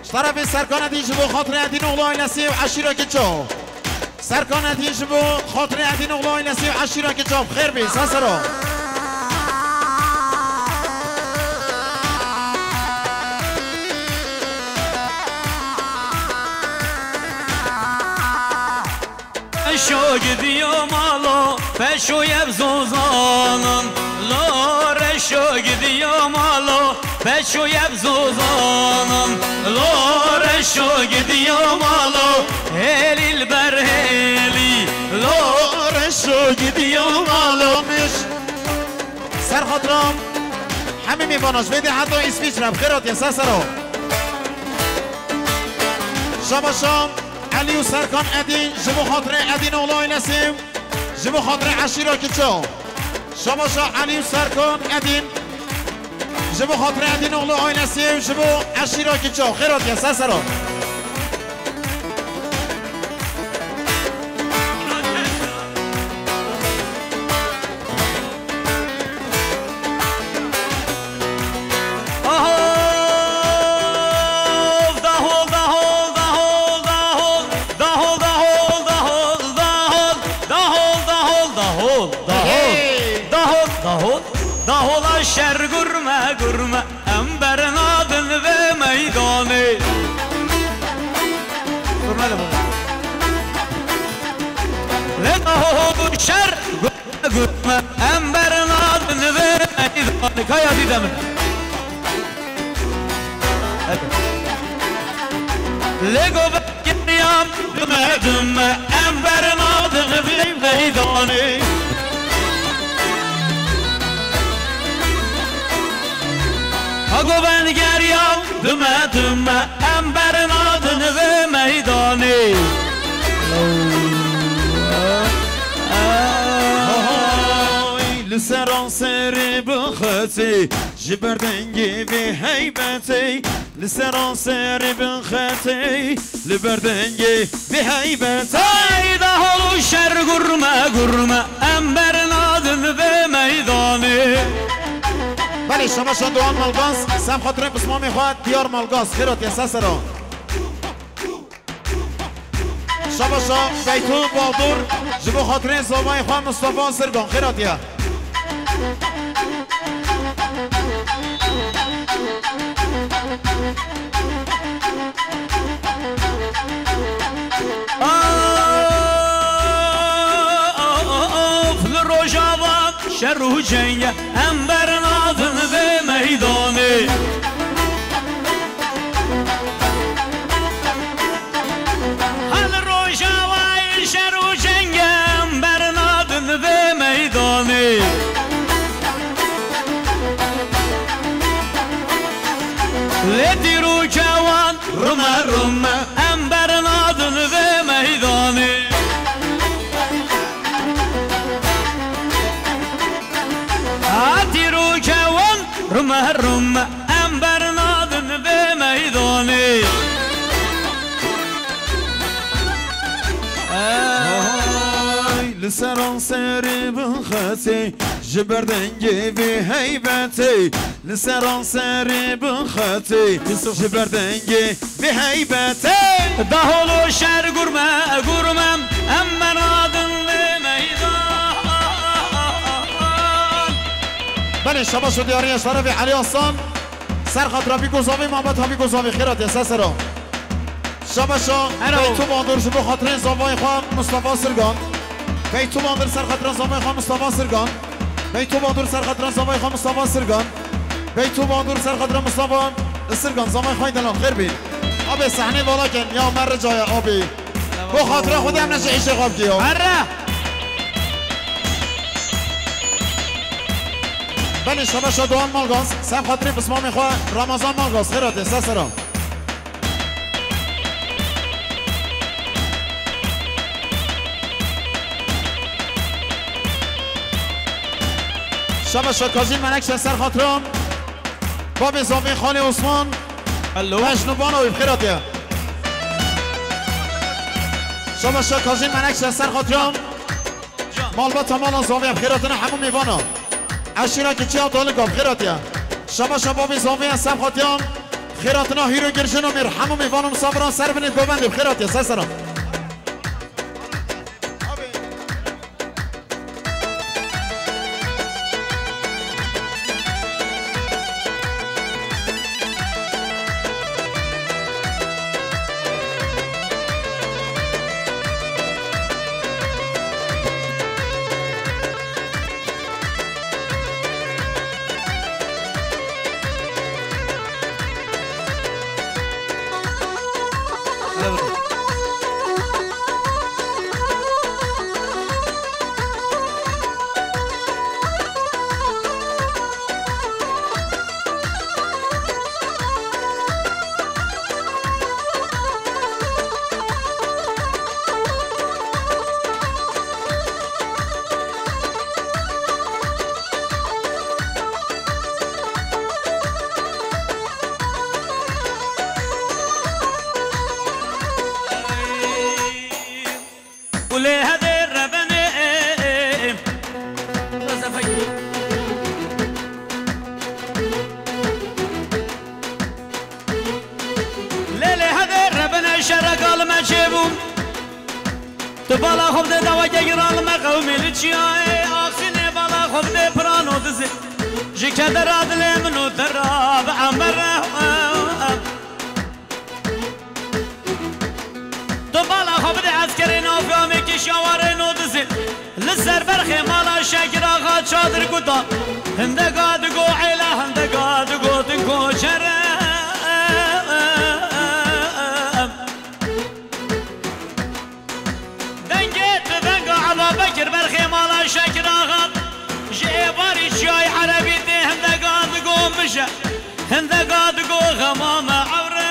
Ji terefê Serkan Edîn ji bo xatirê Edîn oğlu ailesî û eşîra Kiço. Serkan Edîn ji bo xatirê Edîn oğlu ailesî û eşîra Kiço bi xêr bî, ser sero. Reşo gidiyo malo, peşo yev zozanan. Lo reşo gidiyo malo, peşo yev zozanan. Lo reşo gidiyo malo, hêlî li ber hêlî. Lo reşo gidiyo malo, miş. Ser xatira hemî mêvanan ji vê dê heta Îsvîçre bi xêr hatiye, ser sero. Şabaşa Elî û Serkan Edîn ji bo xatirê Edîn oğlu ailesî, ji bo xatirê eşîra Kiço. Şabaşa Elî û Serkan Edîn ji bo xatirê Edîn oğlu ailesî û ji bo eşîra Kiço. Xêr hatiye, ser sero. Ahov, dahol, dahol, dahol, dahol. Dahol, dahol, dahol, dahol. Dahol, dahol, dahol, dahol. Hey! Dahol, dahol, dahol. Dahola şer gurme, gurme. Em bernadin vê meydanê. Gurme de bû. Lê daho şer gurme, gurme. Em bernadin vê meydanê. Kaya dide min. Lê go Geriyam dime dime, em bernadin vê meydanê. Govend geriya dime dime, em bernadin vê meydanê. Ay, li seranserê bixetê, ji ber dengê vê heybetê, li seranserê bixetê, li ber dengê vê heybetê. Ay, dahol û şer gurme gurme, em bernadin vê meydanê. Belê, şabaşa Doğan Malgaz, sem xatirê pismamê xwe Diyar Malgaz, xêr hatiye, ser sera. Şabaşa Beytu Badur, ji bo xatirê zavayê xwe Mustafa Sirgan, xêr hatiye. Of, li Rojava şer û cenge, em bernadin vê meydanê. Ha li Rojavayê şer û cenge, em bernadin vê meydanê. Lê tîr û kewan rime rime, em bernadin vê meydanê. Ha tîr û kewan rime rime, em bernadin vê meydanê. Ay, li seranserê bixetê, ji ber dengê vê heybetê, li seranserê bixetê, ji ber dengê vê heybetê. Dahol û şer gurme gurme, em bernadin vê meydan. Belê, şabaş û diyariya şerefê Elî Aslan. Ser xatira Bîko Zavê, Mamet Habîko Zavê, xêr hatiye, ser sera. Şabaşa Ero. Beytu Badur ji bo xatirê zavayê xwe Mustafa Sirgan. Beytu Badur ser xatira zavayê xwe Mustafa Sirgan. Beytu Badur ser xatira zavayê xwe Mustafa Sirgan. Beytu Badur ser xatira Mustafa Sirgan. Zavayê xwe delal xêr bî. Abê sehnê vala kin ya me rica ye abî. Bo xatira Xwedê em ne ji îşê xwe bikî ya. Erre! Belê, şabaşa Doğan Malgaz, ser xatirê pismamê xwe Ramazan Malgaz, xêr hatiye, ser sera. Şabaşa Kazîm Menekşe ser xatira Babê Zavê Xalê Osman. Hello. Mecnûbana wî, xêr hatiye. Şabaşa Kazîm Menekşe ser xatira Malbata mala Zavê, em xêr hatine hemû mêvana. Eşîra Keçiya Dalika, em xêr hatiye. Şabaşa Babê Zavê, em sem hatiyan. Xêr hatina hîro girjin û mêr, hemû mêvan û misafiran ser binê govendê, em xêr hatiye, ser seran. Kulê hedê rebenê. Lê lê hedê rebenê şereka li me çêbû. Tu bala xwe bide daweke giran li me qewimê li çiyayê axsînê bala xwe bide pirano dizê. Ji kedera dilê min û te re bi ember re. Tu bala xwe bide eskerê navê Amê kişa warê no dizê. Li ser berxê mala Şekir Axa çadir kuta. Hindega digo êla, hindega digotin koçere. Dengê tu denga Eba Bekir berxê mala Şekir Axa. Ji êvarî çiyayê Erebî tê hindega digo bije. Zindega digo xema me ewre.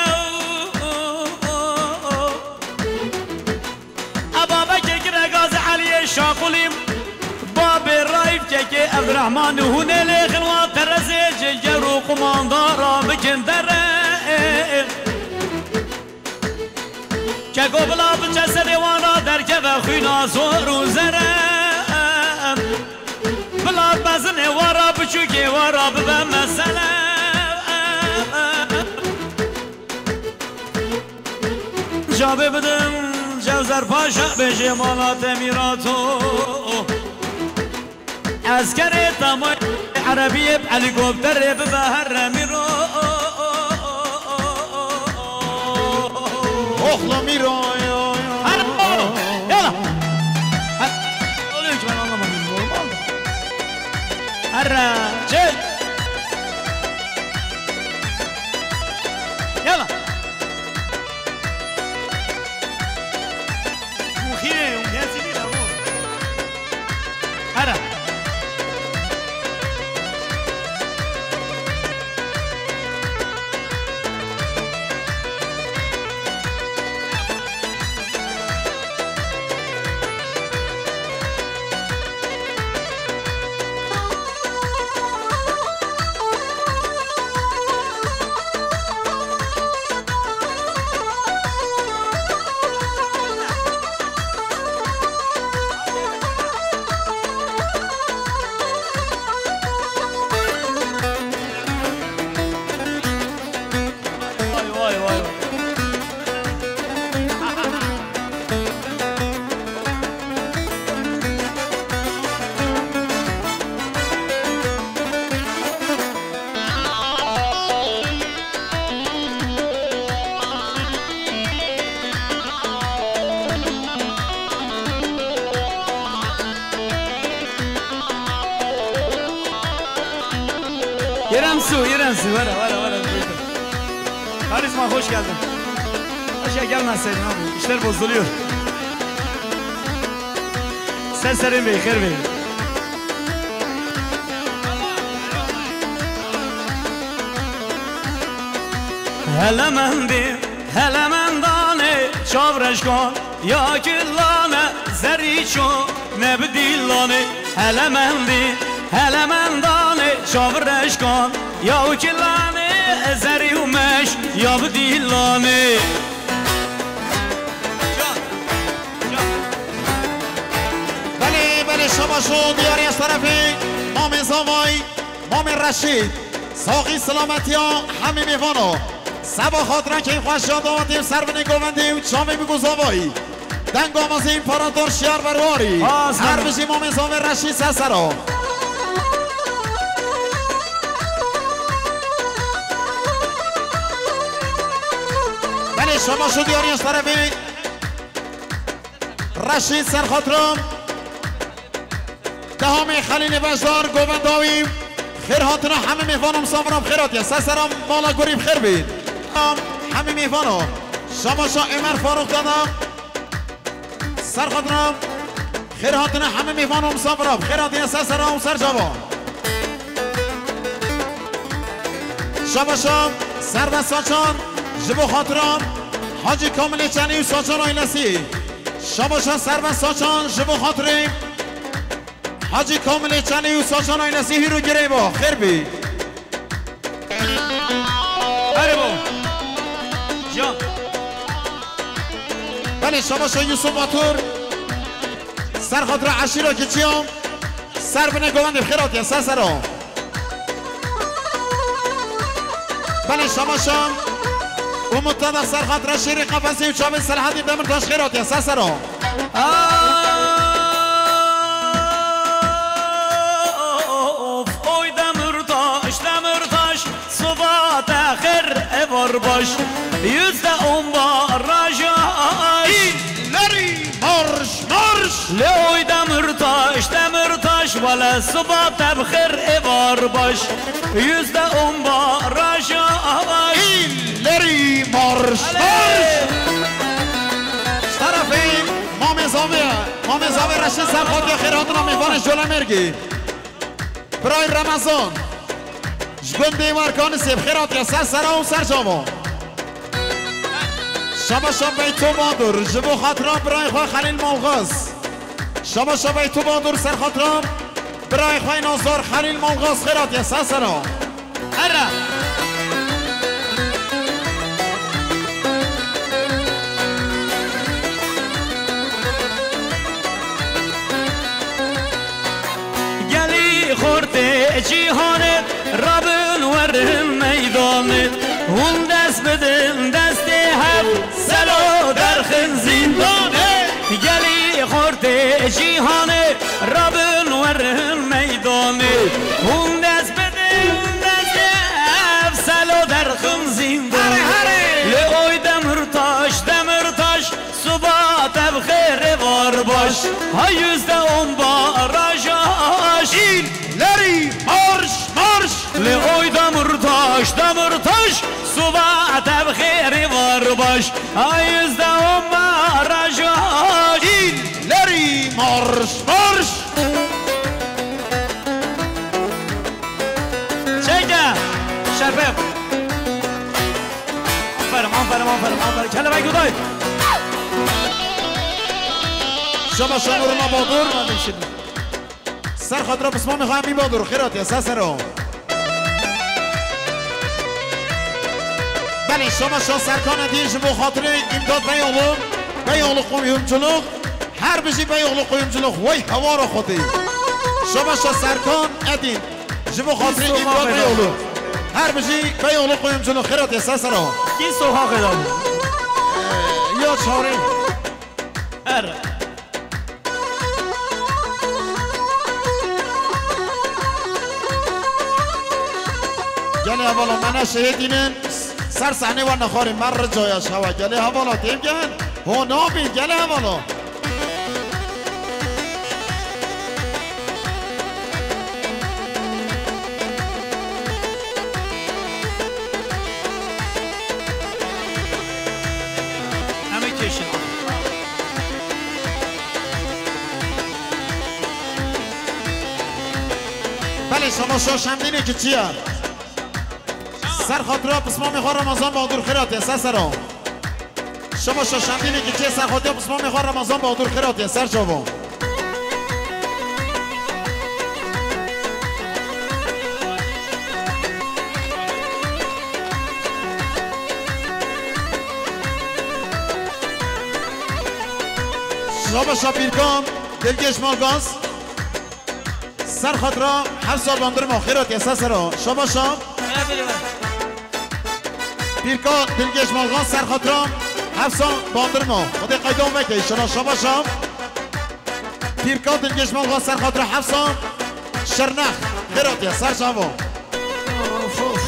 Eba Bekir gire gazê Eliyê Şaqulî. Babê Raîf kekê Evdirehman û hûnê lê xilwa terezê cêger û qumandara bikin dere. Keko bila biçe sedê wan ra derkeve xwîna zor û zere. Bila bezinê wan ra biçûkê wan ra bibe mesele. Cabê bidim Cewzer Paşa bêjê mala te mîrato. Eskerê tamoy erebiyê bi helîkopterê bibe here mîro. Oxla mîro, yo, yo. Here, yala. Her-, oluyor ki ben anlamadım, normal. Here, çek. Yala. Muhire, yum, gelsin bir de bu. Here. Vay, vay, vay, vay. Yerem su, Yerem su. Vara, vara, vara. Karizma, hoş geldin. Aşağı gelmeseydin abi. İşler bozuluyor. Ser serin bey, xêr bey. Hele mendî, hele mendanê, çavreşkan ya kilane, zerîço ne bi dîlanê. Hele mendî, hele mendanê, çavreşkan ya kilane, zerî û meş ya bi dîlanê. Belê, belê, şabaş o diyarê ez terefê Mamê Zavay, Mamê Reşîd. Saxî selametiya hemî mêvano. Seba xatira keyfxweşiya dawetê û servinê govendê û çavê bî ku Zavay. Deng avazê împarator şiyar berwarî. Her bijî Mamê Zavê Reşîd ser sero. Belê, şabaş o diyarê ez terefê Reşîd ser xatira. Dehamê Xelîlê Beşdar, govenda wî. Xêr hatina hemî mêvan û misafira bi xêr hatiye. Ser sera mala gurî bi xêr bî. Hemî mêvano. Şabaşa Ömer Faruk dada. Ser xatira. Xêr hatina hemî mêvan û misafira bi xêr hatiye ser sera û ser cava. Şabaşa Serbest Saçan ji bo xatira Hacî Kamilê Çenî û Saçan ailesî. Şabaşa Serbest Saçan ji bo xatirê Hacî Kamilê Çenî û Saçan ailesî hîr û girê bo. Xêr bî. Erê bo. Can. Belê, şabaşa Yusuf Batur. Ser xatira eşîra Keçiyan. Ser bine govendê bi xêr hatiye, ser sero. Belê, şabaşa Umut Dada ser xatira şêrê Qefesê û çavê Selahattin Demirtaş xêr hatiye, ser sero. Of, oy Demirtaş, Demirtaş, siba te xêr ê var baş. Yüzde on baraj aş. İleri marş, marş. Lê oy Demirtaş, Demirtaş, wele siba te bi xêr ê var baş. Yüzde on baraj aş. İleri marş, marş. Şerefê Mamê Zavê, Mamê Zavê Reşîd ser xatiya xêr hatina mêvanê Colemêrgê. Birayê Remezan. Ji gundê Werkanisê bi xêr hatiye ser sera û ser çava. Şabaşa Beyto Badur, ji bo xatira birayê xwe Xelîl Malxas. Şabaşa Beyto Badur ser xatira birayê xwe nazar Xelîl Malxas xêr hatiye ser sera. Here. Gelî xortê cîhanê rabin werin meydanê. Hûn dest bidin destê hev selo derxin zîndanê. Gelî xortê cîhanê rabin werin meydanê. Hûn dest bidin destê hev selo derxin zîndanê. Lê oy Demirtaş, Demirtaş, Suba tev xêrê var baş, ha yüzde on baraj aş. Lerî marş, marş. Lê oy Demirtaş, Demirtaş, suba tev xêrê var baş, ha yüzde on baraj aş. Lerî marş, marş. Çeke. Şerpem. Aferin, aferin, aferin, aferin. Kelebek Guday. Şaba şanuruna Badur. Ser xatira pismamê xwe Emîn Badur. Xêr hatiye, ser sero. Belê, şaba şa Serkan Edîn ji bo xatirê îmdat Beyoğlu. Beyoğlu kuyumculuk. Her bijî Beyoğlu kuyumculuk. Wey hewara xwedî. Şaba şa Serkan Edîn. Ji bo xatirê Îmran Beyoğlu. Her bijî Beyoğlu kuyumcunun xêr hatiye ser sera. Kî soxaxê da bû? Ee, ya çarê. Her. Gelê hevala me ne şehêdînin. Ser sehnê we nexwarî me ricaya şewa. Gelê hevala têm gen. Ho nabî gelê hevala. Em ê kêşin. Belê, şama şaş hem dînê ki çi ye? Ser xatira pismamê xwe Ramazan Bahadur xêr hatiye, ser sera. Şama şaşandînê ki çê ser xatiya pismamê xwe Ramazan Bahadur xêr hatiye, ser çava. Şama şapîrkan, Dilgeş Malgaz. Ser xatira Hefsa Bandırma, xêr hatiye, ser sera. Şaba şa. Pîrka Dilgeş Malgan, ser xatira Hefsa Bandırma. Xwedê qeydan veke, şana şaba şa. Pîrka Dilgeş Malgan, ser xatira Hefsa Şirnex. Xêr hatiye, ser çava. Of, of.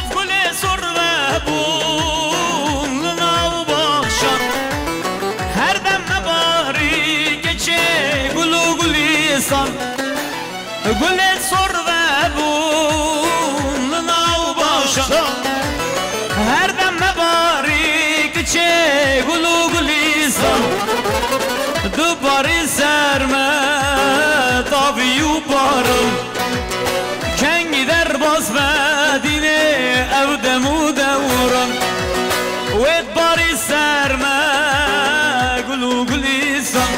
Ev gulê sor vebûn li nav baxşan. Her dem me barî keçê gul û gulîstan. Gulê sor vebûn li nav baxşan. Her dem me barî kiçê gul û gulîstan. Dibarî ser me tavî û baran. Kengî derbas be dînê ev dem û dewran. Wê dibarî ser me gul û gulîstan.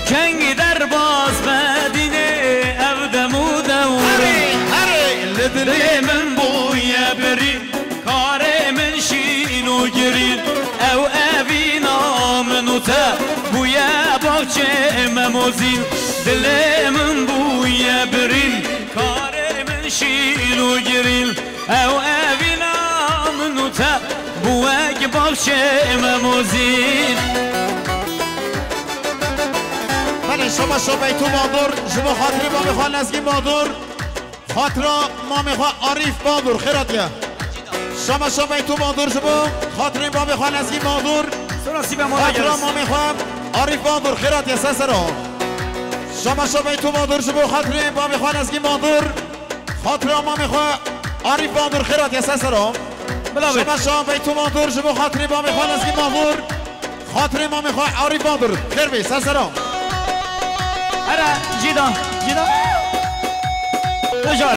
Kengî derbas be dînê ev dem û dewran. Herê, herê, li dilê min bûye birîn, karê min şîn û girîn. Ew evîna min û te bûye baxçê memozîn. Dilê min bûye birîn, karê min şîn û girîn. Ew evîna min û te bû wek baxçê memozîn. Belê, şaba şa Beytû Badur, ji bo xatirê bavê xwe Lezgîn Badur, xatira mamê xwe Arîf Badur, xêr hatiye. Şaba şa Beytû Badur, ji bo xatirê bavê xwe Lezgîn Badur, xatira mamê xwe Arîf Bahadur, xêr hatiye ser sero. Şama şa Beytû Bahadur ji bo xatirê bavê xwe Nezgîn Bahadur. Xatira mamê xwe Arîf Bahadur, xêr hatiye ser sero. Bila bê. Şama şa Beytû Bahadur ji bo xatirê bavê xwe Nezgîn Bahadur. Xatirê mamê xwe Arîf Bahadur. Xêr bê, ser sero. Here, cîda, cîda. Ujar.